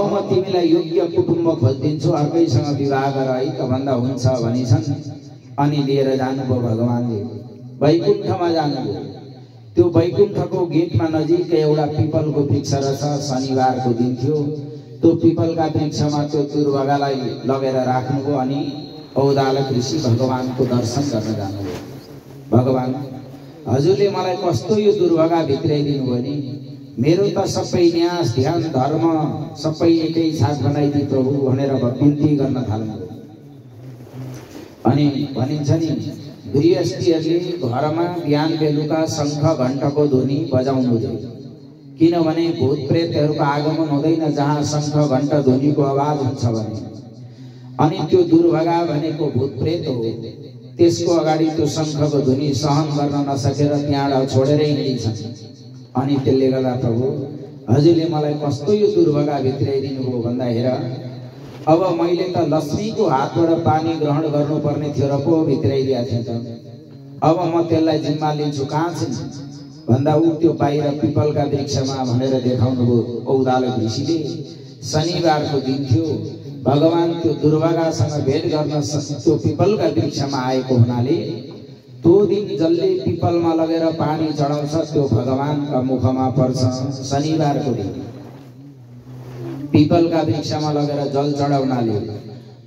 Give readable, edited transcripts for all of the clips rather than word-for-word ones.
म तिमीलाई योग्य कुटुम्ब खोजिदिन्छु, अर्कैसँग विवाह गर है त भन्दा हुन्छ भनिछन्। अनि लिएर जानुभयो भगवानले, वैकुण्ठमा जानुभयो। त्यो वैकुण्ठको गेटमा नजिक एउटा पिपलको वृक्ष रहेछ। शनिबारको दिन थियो। त्यो पिपलका वृक्षमा त्यो दुर्भागालाई लगेर राख्नुभयो। अनि औदालक ऋषि भगवानको दर्शन गर्न जानुभयो। भगवान, हजुरले मलाई कस्तो यो दुर्भागा भित्राइदिनु भयो नि, मेरो त सबै न्यास ध्यान धर्म सबै एकै साथ बनाइदिए प्रभु भनेर बिन्ती गर्न थाल्नुभयो। अनि भनिन्छ नि, गृहस्थीहरूले घरमा बिहान बेलुका शङ्ख घण्टको ध्वनि बजाउनु हुँदैन, किनभने भूत प्रेतहरूको आगमन हुँदैन जहाँ शङ्ख घण्ट ध्वनिको आवाज हुन्छ भने। अनि त्यो दुर्भागा भनेको भूत प्रेत हो। त्यसको अगाडि त्यो शङ्खको ध्वनि सहन गर्न नसकेर त्यहाँबाट छोडेरै हिँडिन्छन्। अनि त्यसले गर्दा प्रभु, हजुरले मलाई कस्तो यो दुर्भागा भित्राइदिनु भयो भन्दा हेर, अब मैले त लक्ष्मीको हातबाट पानी ग्रहण गर्नुपर्ने थियो र पो भित्राइदिएको थिएँ त। अब म त्यसलाई जिम्मा लिन्छु, कहाँ छिन् भन्दा ऊ त्यो बाहिर पिपलका वृक्षमा भनेर देखाउनु भयो औदालक ऋषिले। शनिबारको दिन थियो। भगवान त्यो दुर्भागासँग भेट गर्न त्यो पिपलका वृक्षमा आएको हुनाले त्यो दिन जसले पिपलमा लगेर पानी चढाउँछ त्यो भगवानका मुखमा पर्छ। शनिबारको दिन पिपलका वृक्षमा लगेर जल चढाउनाले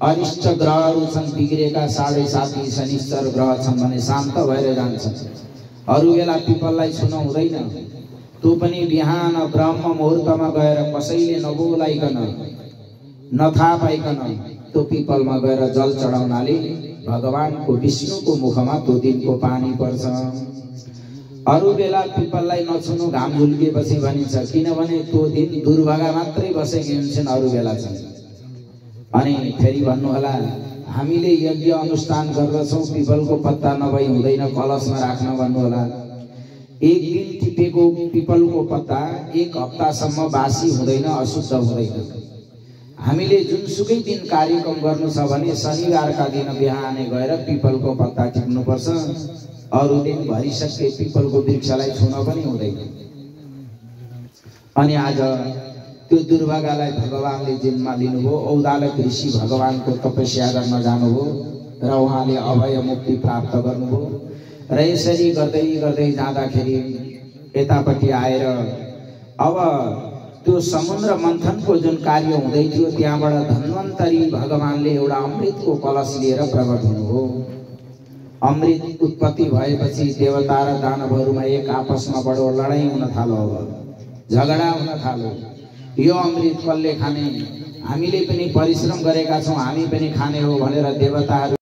अनिष्ट ग्रहहरू छन्, बिग्रेका 7.5 शनिश्चर ग्रह छन् भने शान्त भएर जान्छन्। अरू बेला पिपललाई छुन हुँदैन। त्यो पनि बिहान ब्रह्म मुहुर्तमा गएर कसैले नबोलाइकन नथाहा पाइकन त्यो पिपलमा गएर जल चढाउनाले भगवानको विष्णुको मुखमा त्यो दिनको पानी पर्छ। अरू बेला पिपललाई नछुनु, घाम झुल्किएपछि भनिन्छ, किनभने त्यो दिन दुर्भागा मात्रै बसेकी हुन्छन्, अरू बेला चाहिँ। अनि फेरि भन्नुहोला, हामीले यज्ञ अनुष्ठान गर्दछौँ, पिपलको पत्ता नभई हुँदैन, कलशमा राख्न भन्नुहोला। एक दिन टिपेको पिपलको पत्ता 1 हप्तासम्म बासी हुँदैन, अशुद्ध हुँदैन। हामीले जुनसुकै दिन कार्यक्रम गर्नु छ भने शनिबारका दिन बिहानै गएर पिपलको पत्ता टिप्नुपर्छ। अरू दिन भरिसके पिपलको वृक्षलाई छुन पनि हुँदैन। अनि आज त्यो दुर्भागालाई भगवानले जिम्मा लिनुभयो। औदालक ऋषि भगवानको तपस्या गर्न जानुभयो र उहाँले अभय मुक्ति प्राप्त गर्नुभयो। र यसरी गर्दै गर्दै जाँदाखेरि यतापट्टि आएर अब त्यो समुद्र मन्थनको जुन कार्य हुँदै थियो त्यहाँबाट धन्वन्तरी भगवानले एउटा अमृतको कलश लिएर प्रकट हुनुभयो। अमृत उत्पत्ति भएपछि देवता र दानवहरूमा एक आपसमा बडो लडाईँ हुन थाल्यो, झगडा हुन थाल्यो। यो अमृत कसले खाने, हामीले पनि परिश्रम गरेका छौँ, हामी पनि खाने हो भनेर देवताहरू